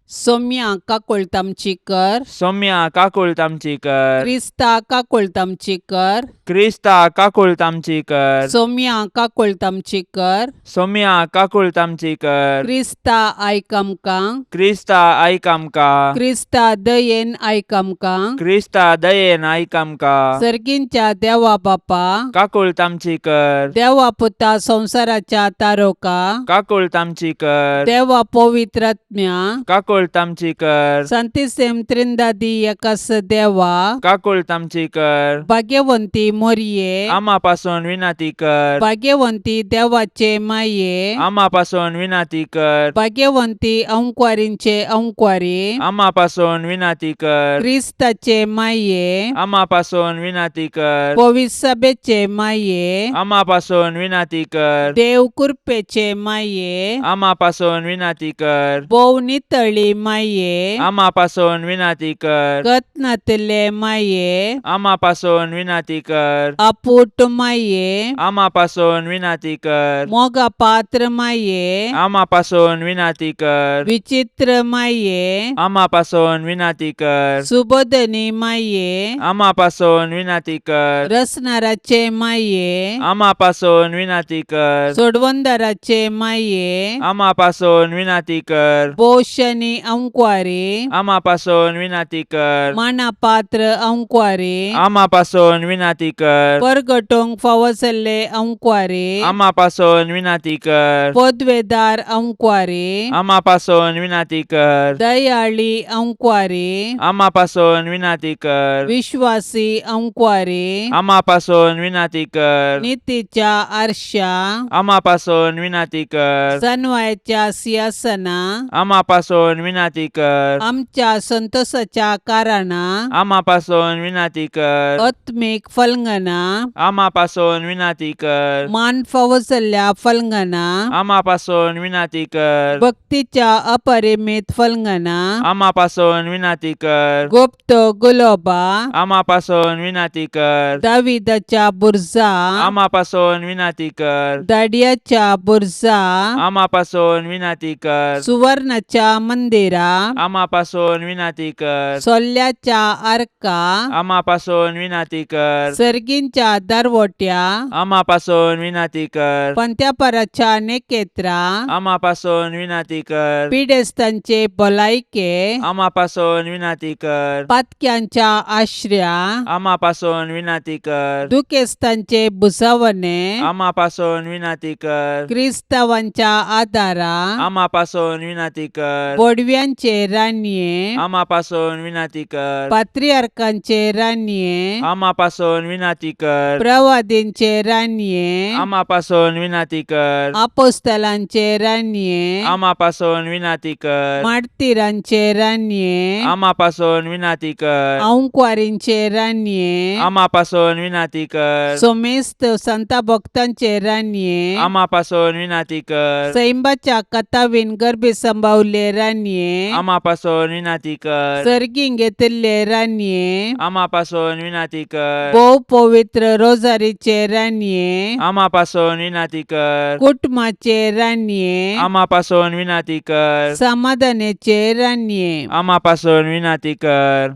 सोम्या काकुळट आमची कर. सौम्या काकुळट आमची कर. क्रिस्ता काकुळट आमची कर. क्रिस्ता काकुळट आमची कर. सोम्या काकुळट आमची कर. सौम्या काकुळट आमची कर. क्रिस्ता आयक आमकां. क्रिस्ता आयक आमकां. क्रिस्ता दयेन आयक आमकां. क्रिस्ता दयेन आयक आमकां. सर्गींच्या देवा बापा, काकुळट आमची कर. देवा पुता संवसाराच्या तारोका, काकुळट आमची कर. देवा पवित्रात्म्या, काकुळट आमची कर. संतिसेम त्रिंदादी एकास देवा, काकुळट आमची कर. भाग्यवंती मोरये, आमा पासून विनंती कर. भाग्यवंती देवाचे माये, आमा पासून विनंती कर. भाग्यवंती अंकवारींचे अंकवारी, आमा पासून विनंती कर. क्रिस्ताचे माये, आमा पासून विनंती कर. पविसभेचे माये, आमा पासून विनंती कर. देव कृपेचे माये, आमा पासून विनंती कर. भोव नितळी माये, आमा पासून विनंती कर. कत्नातले माये, आमा पासून विनंती कर. अपूट माये, आमा पासून विनंती कर. मोगा पात्र माये, आमा पासून विनंती कर. विचित्र माये, आमा पासून विनंती कर. सुबोधनी माये, आमा पासून विनंती कर. रसनाराचे माये, आमा पासून विनंती कर. सोडवंदाराचे माये, आमा पासून विनंती कर. पोशनी अंकवारी, आमा पासून विनंती कर. मानापात्र अंकवारी, आमा पासून विनंती कर. परगटोंक फावो जाल्ले अंकवारी, आमा पासून विनंती कर. पदवेदार अंकवारी, आमा पासून विनंती कर. दयाळी अंकवारी, आमा पासून विनंती कर. विश्वासी अंकवारी, आमा पासून विनंती कर. नितीच्या आरशा, आमा पासून विनंती कर. सनवायाच्या सिंहासना, आमा पासून विनंती कर. आमच्या संतोषाच्या कारणा, आमा पासून विनंती कर. आत्मीक फलंगना, आमा पासून विनंती कर. मान फावो जाल्ल्या फलंगना, आमा पासून विनंती कर. भक्तीच्या अपरिमित फलंगना, आमा पासून विनंती कर. गुप्त गुलोबा, आमा पासून विनंती कर. दाविदाच्या बुर्जा, आमा पासून विनंती कर. दाडियाच्या बुर्जा, आमा पासून विनंती कर. सुवर्णाच्या मंदिरा, आमा पासून विनंती कर. सोल्ल्याच्या आर्का, आमा पासून विनंती कर. सर्गींच्या दरवट्या, आमा पासून विनंती कर. पंत्यापराच्या नेकेत्रा, आमा पासून विनंती कर. पिडेस्तांचे भलायके, आमा पासून विनंती कर. पातक्यांच्या आश्र्या, आमा पासून विनंती कर. दुखेस्तांचे भुजावणे, आमा पासून विनंती कर. क्रिस्तावांच्या आदारा, आमा पासून विनंती कर. बोडव्या बडव्यांचे रानये, आमा पासून विनाती कर. पात्रियार्कांचे रानये, आमा पासून विनाती कर. प्रवादींचे रानये, आमा पासून विनाती कर. आपोस्तलांचे रानये, आमा पासून विनाती कर. मार्तिरांचे रानये, आमा पासून विनाती कर. आंकवारींचे रानये, आमा पासून विनाती कर. सोमेस्त संता भक्तांचे रानये, आमा पासून विनाती कर. सैंबाच्या कथावीन गर्भी संभावले रानये, आमा पासून विनाती कर. सर्गीं घेतिल्ले रानये, आमा पासून विनाती कर. भोव पवित्र रोजारीचे रानये, आमा पासून विनाती कर. कुटुंबाचे रानये, आमा पासून विनाती कर. समाधानाचे रानये, आमा पासून विनाती कर.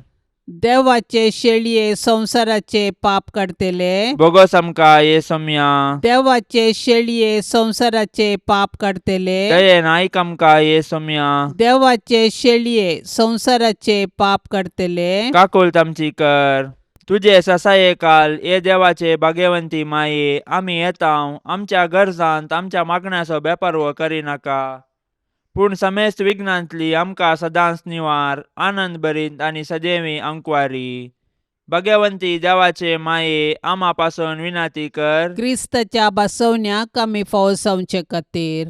देवाचे शेळये संवसाराचे पाप काडतले, बोगोस आमकां ये सोम्या. देवाचे शेळये संवसाराचे पाप काडतले, दयेन आयक आमकां ये सोम्या. देवाचे शेळये संवसाराचे पाप काडतले, काकुळट आमची कर. तुजे ससाये काल ये देवाचे भाग्यवंती माये, आमी येता आमच्या गरजांत आमच्या मागण्याचो बेपारवो करिनाका, पूण समेस्त विघ्नांतली आमकां सदांच निवार, आनंद भरीत आनी सदैवी अंकवारी. भाग्यवंती देवाचे माये, आमा पासून विनाती कर. क्रिस्ताच्या बसवण्याक आमी फावो जावचे खातीर.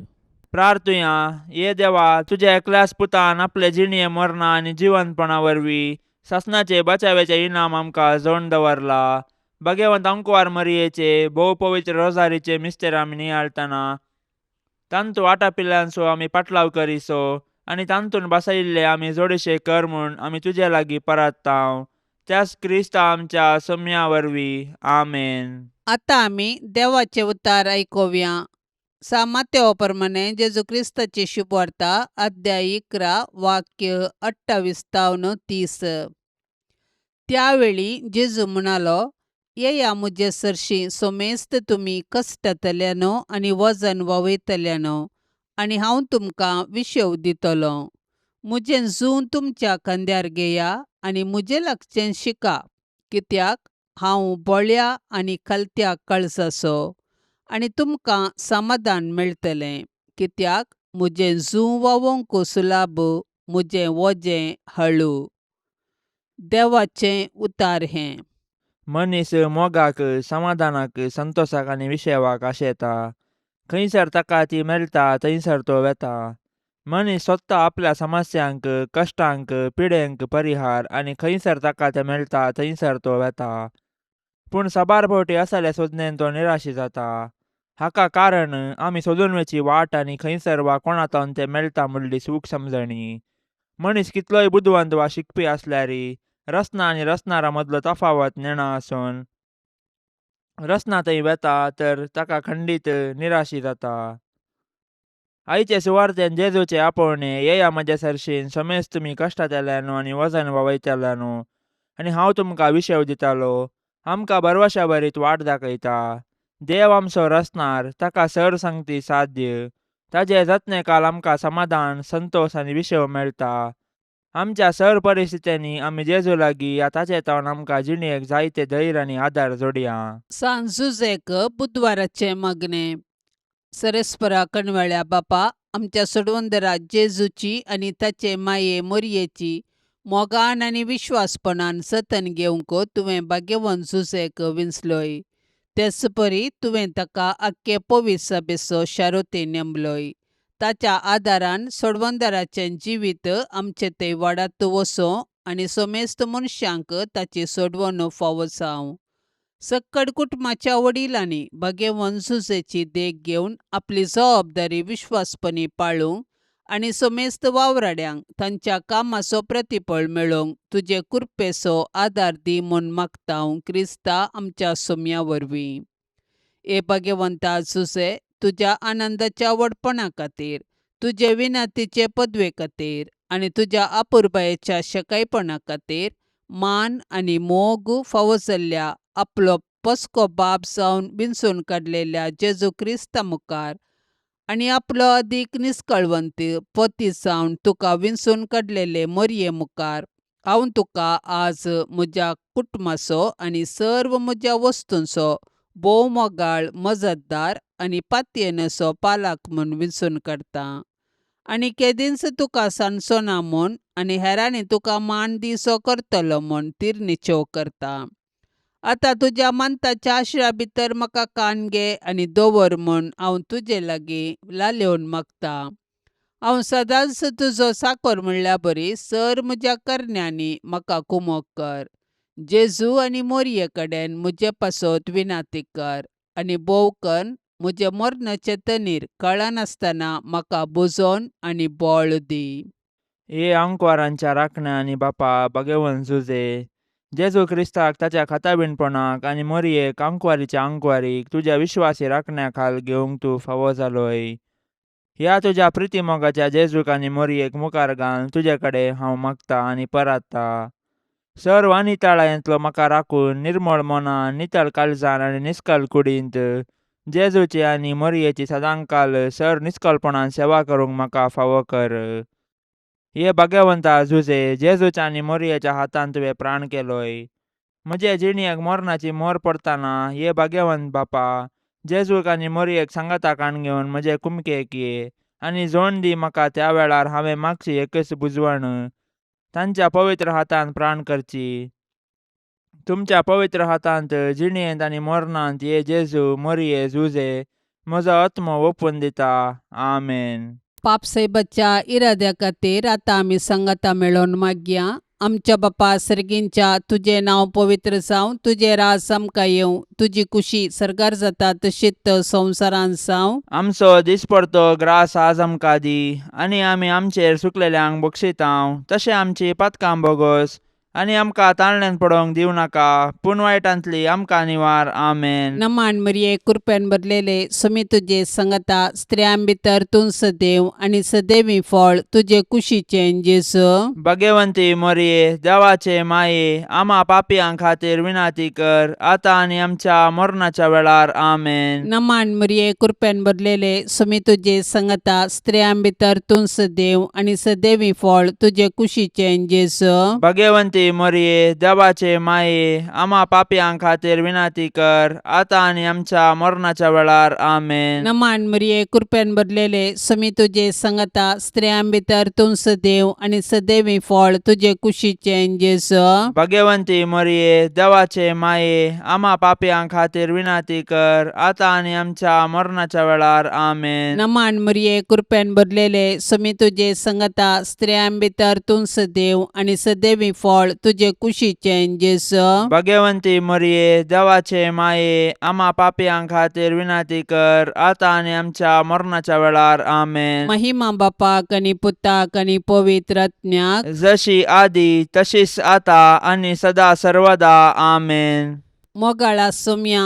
प्रार्थुया. ये देवा, तुज्या एकल्याच पुतान आपले जिणये मरणा आनी जिवंतपणा वरवीं सासणाचे बचाव्याचे इनाम आमकां जोडून दवरला. भाग्यवंत अंकवार मरियेचे भोव पवित्र रोजारीचे मिस्तेर आमी नियाळटना तांतू वाटापिल्ल्यांचो आमी पाटलाव करिसो आनी तांतून बसयिल्ले आमी जोडीशे कर म्हूण आमी तुजे लागीं परात्तांव, त्याच क्रिस्ता आमच्या सोम्या वरवीं. आमेन. आतां आमी देवाचे उतार आयकुया. सा मातेव प्रमाणे जेजू क्रिस्ताची शुभवार्ता, अध्याय 11, वाक्य 28 तावन 30. त्यावेळी जेजू म्हणालो, येया म्हजे सरशी सोमेस्त तुमी कश्टतल्यानो आनी वजन वावयतल्यानो, आनी हांव तुमकां विशेव दितलो. म्हजें जूं तुमच्या खांद्यार घेया आनी म्हजे लागचें शिका, कित्याक हांव बोळ्या आनी खलत्या कळसाचो, आनी तुमकां समाधान मेळटलें, कित्याक म्हजें जूं वावोंक सुलाभ, म्हजें वजें हळू. देवाचें उतार हें. मनीस मोगाक, समाधानाक, संतोसाक आनी विशेवाक आशेता. खंयसर ताका ती मेळटा थंयसर तो वेता. मनीस सोदता आपल्या समस्यांक, कश्टांक, पिडेंक परिहार आनी खंयसर ताका तें मेळटा थंयसर तो वेता. पूण साबार फावटी असले सोदणेन तो निराशी जाता. हाका कारण आमी सोदून वेची वाट आनी खंयसर वा कोणातावन तें मेळटा म्हणली सूख समजणी. मनीस कितलोय बुदवंत वा शिकपी आसल्यारी रसना आनी रसनारा मदलो तफावत नेणा आसून रसना थंय वेता तर ताका खंडीत निराशी जाता. आयचे सुवार्तेन जेजूचे आपोवणे, येया म्हज्या सरशीन समेस्त तुमी कश्टांतल्यान आनी वजन वावयतल्यान आनी हांव तुमकां विशेव दितालो, आमकां भरवशा भरीत वाट दाखयता. देव आमचो रसनार, ताका सर सांगती साध्य. ताजे जतने काल आमकां समाधान, संतोश आनी विशेव मेळटा. आमच्या सर परिस्थितींनी आमी जेजू लागीं या ताचे तावन आमकां जिणेक जायते धैर्य आनी आदार जोडया. सांत जुजेक बुधवाराचें मागणें. सरेस्परा कणवेळ्या बापा, आमच्या सोडवंदरा जेजूची आनी ताचे माये मोरयेची मोगान आनी विश्वासपणान जतन घेवंक तुवें भाग्यवंत जुजेक विंचलोय. तेच परी तुवें ताका आख्खे पवित्र सभेचो शारोती नेमलोय. ताच्या आदारान सोडवंदराचें जिवीत आमचे थंय वाडात वचों आनी समेस्त मनशांक ताची सोडवणूक फावो जावं. सक्कड कुटुंबाच्या वडिलांनी भाग्यवंत जुजेची देख घेवन आपली जबाबदारी विश्वासपणी पाळूंक आनी समेस्त वावराड्यांक तांच्या कामाचो प्रतिफळ मेळोवंक तुजे कृपेचो आदार दी म्हूण मागता हांव क्रिस्ता आमच्या सोम्या वरवीं. हे भाग्यवंता जुजे, तुज्या आनंदाच्या व्हडपणा खातीर, तुजे विनंतीचे पदवे खातीर आनी तुज्या अपुरबायेच्या शकायपणा खातीर मान आनी मोग फावो जाल्ल्या आपलो पस्को बाप जावन विंचून काडलेल्या जेजू क्रिस्ता मुखार आनी आपलो अदीक निस्कळवंत पती जावन तुका विंचून काडलेले मोरये मुखार हांव तुका आज म्हज्या कुटुंबाचो आनी सर्व म्हज्या वस्तूंचो भोव मोगाळ, मजतदार आनी पातयेनेचो पालक म्हूण विंचून काडटा. आनी केदींच तुका सांडचो ना म्हूण आनी हेरांनी तुका मान दिसो करतलो म्हूण तीर करता. आतां तुज्या मानताच्या आश्रा भितर म्हाका कान घे आनी दवर म्हूण हांव तुजे लागीं लालेवन मागता. हांव सदांच तुजो साकर म्हणल्या बरी सर म्हज्या करण्यांनी म्हाका कुमोक कर. जेजू आनी मोरये कडेन म्हजे पासत विनाती कर आनी भोव कन्न म्हजें मरणाचें तनीर कळनासतना म्हाका बुजोवन आनी बळ दी. हे आंकवारांच्या राखण्या आनी बापा भगवंत जुझे, जेजू क्रिस्ताक ताच्या खाताबीणपणाक आनी मोरयेक आंकवारीच्या आंकवारीक तुज्या विश्वासी राखण्या खाल घेवंक तूं फावो जालोय. ह्या तुज्या प्रितीमोगाच्या जेजूक आनी मोरयेक मुखार घालून तुजे कडेन हांव मागता आनी पराता. सर्व अनिताळायेंतलो म्हाका राखून निर्मळ मनान, नितळ काळजान आनी निस्कल कुडींत जेजूची आनी मोरयेची सदांकाल सर निस्कलपणान सेवा करूंक म्हाका फावो कर. हे भाग्यवंता जुझे, जेजूच्या आनी मोरयेच्या हातान तुवें प्राण केलोय. म्हजे जिणयेक मरणाची मोर पडताना हे भाग्यवंत बापा, जेजूक आनी मोरयेक सांगाता काण घेवन म्हजे कुमकेक ये आनी जोण दी म्हाका त्या वेळार हांवें मागची एकच बुजवण तांच्या पवित्र हातान प्राण करची. तुमच्या पवित्र हातांत जिणयेंत आनी मरणांत ये जेजू, मोरये, जुझे म्हजो आत्मो ओपून दिता. आमेन. पापसाहेबाच्या इराद्या खातीर आतां आमी सांगाता मेळोवन मागया. आमच्या बापा सर्गींच्या, तुजें नांव पवित्र जावं, तुजें राज आमकां येवं, तुजी कुशी सर्गार जाता तशीच संवसारांत जावं. आमचो दिसपडतो ग्रास आज आमकां दी आनी आमी आमचेर सुकलेल्यांक बक्षितांव तशें आमची पातकां बोगोस आनी आमकां ताळण्यान पडोवंक दिवं नाका, पूण वायटांतली आमकां निवार. आमेन. नमान मरिये, कृपेन भरलेले, समी तुजे संगता, स्त्रियां भितर तूं सदैव आनी सदैवी फळ तुजे कुशीचें जेजू. भगवंती मोरये, देवाचे माये, आमा पापयां खातीर विनाती कर आतां आनी आमच्या मरणाच्या वेळार. आमेन. नमान मरिये, कृपेन भरलेले, समी तुजे संगता, स्त्रियां भितर तूं सदैव आनी सदैवी फळ तुजे कुशीचें जेजू. भगवंती मोरये, देवाचे माये, आमा पापयां खातीर विनाती कर आतां आनी आमच्या मरणाच्या वेळार. आमेन. नमान मरिये, कृपेन भरलेले, समी तुजे संगता, स्त्रियां भितर तूं सदैव आनी सदैवी फळ तुजे कुशीचें जेजू. भगवंती मोरये, देवाचे माये, आमा पापयां खातीर विनाती कर आतां आनी आमच्या मरणाच्या वेळार. आमेन. नमान मरिये, कृपेन भरलेले, समी तुजे संगता, स्त्रियां भितर तूं सदैव आनी सदैवी फळ तुजे कुशीचें जेजू. भगवंती मोरये, देवाचे माये, आमा पापयां खातीर विनाती कर आतां आनी आमच्या मरणाच्या वेळार. आमेन. महिमा बापाक आनी पुताक आनी पवित्र आत्म्याक, जशी आदी तशीच आता आनी सदा सर्वदा. आमेन. मोगाळा सोम्या,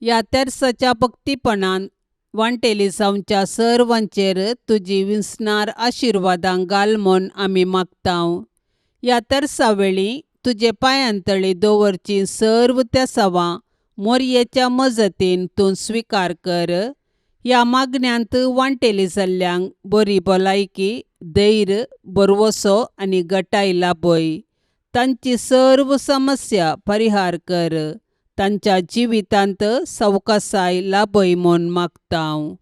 ह्या तेर्साच्या भक्तीपणान वांटेली जावच्या सर्वांचेर तुजी विसणार आशिर्वादां घाल म्हूण आमी मागतांव. ह्या तेर्सा वेळी तुजे पांयांतळी दवरची सर्व तेसावां मोरयेच्या मजतीन तूं स्विकार कर. ह्या मागण्यांत वांटेली जाल्ल्यांक बरी भलायकी, धैर्य, भरवसो आनी गटाय लाभय. तांची सर्व समस्या परिहार कर. तांच्या जिवितांत सवकासाय लाभय म्हूण मागतांव.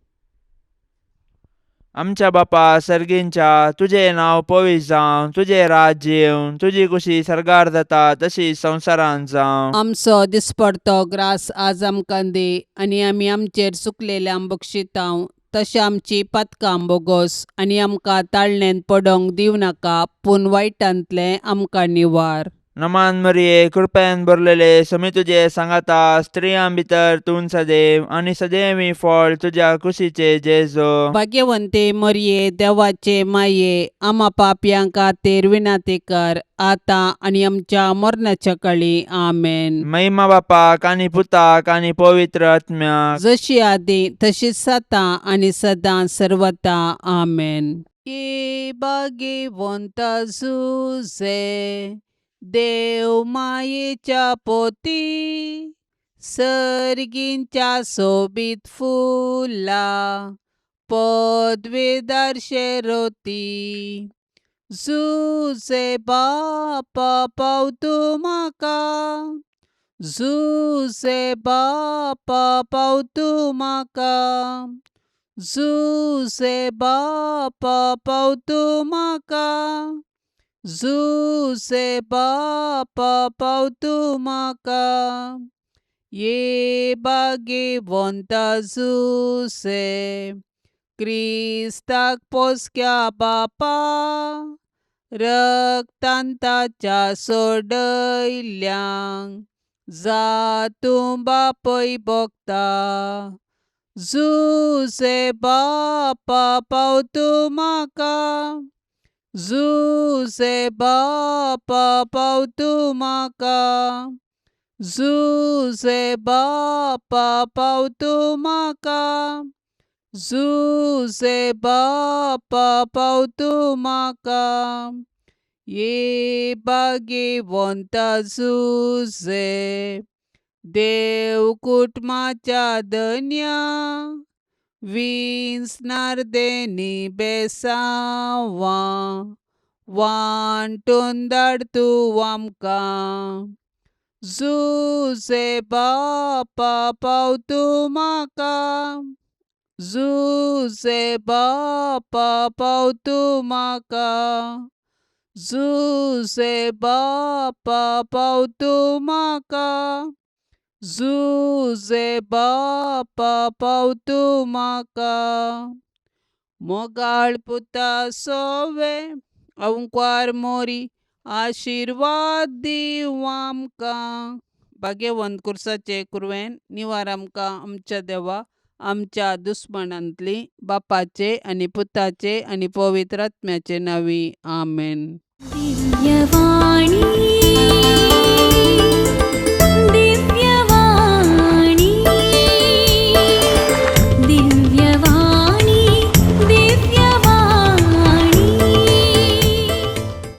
आमच्या बापा सर्गींच्या, तुजें नांव पवित्र जावं, तुजें राज्य येवं, तुजी कुशी सर्गार जाता तशी संवसारांत जावं. आमचो दिसपडतो ग्रास आज आमकां दी आनी आमी आमचेर चुकलेल्यांक बक्षितांव तशें आमची पातकां बोगोस आनी आमकां ताळणेंत पडोवंक दिवं नाका, पूण वायटांतलें आमकां निवार. नमान मरिये, कृपेन भरलेले, समी तुजे सांगाता, स्त्रियां भितर तूं सदैव आनी सदैवी फळ तुज्या कुशीचे जेजो. भाग्यवंते मरिये, देवाचे माये, आमा पापयां खातीर विनाती कर आतां आनी आमच्या मरणाच्या काळी. आमेन. महिमा बापाक आनी पुताक आनी पवित्र आत्म्याक, जशी आदी तशीच आतां आनी सदां सर्वता. आमेन. ये भाग्यवंत जुझे, देव मायेच्या पोती, सर्गींच्या सोबीत फुला पदवेदार शेरोती. जुझे बापा पाव तूं म्हाका, जुझे बापा पाव तूं म्हाका, जुसे बापा पाव तूं म्हाका, जुसे बापा पाव तूं म्हाका. ये भाग्यवंता जुसे, क्रिस्ताक पोसक्या बापा, रक्तान ताच्या सोडयल्ल्यांक जा तूं बापय भोगता. जुसे बापा पाव तूं म्हाका, जुसे बापा पाव तूं म्हाका, जुसे बापा पाव तूं म्हाका, जुसे बापा पाव तूं म्हाका. ये भाग्यवंता जुसे, देव कुटुंबाच्या धन्या, विंचणार देनी बेसांवां वांटून धाड तूं आमकां. जुसे बापा पाव तूं म्हाका, जुसे बापा पाव तूं म्हाका, जुसे बापा पाव तूं म्हाका, जुसे बापा पाव तूं म्हाका. मोगाळ पुता सोवे अंकवार मोरी, आशिर्वाद दीवं आमकां. भाग्यवंत कुर्साचे कुरवेन निवार आमकां आमच्या देवा आमच्या दुस्मानांतली, बापाचे आनी पुताचे आनी पवित्र आत्म्याचे नांवी, आमेन. दिव्यवाणी.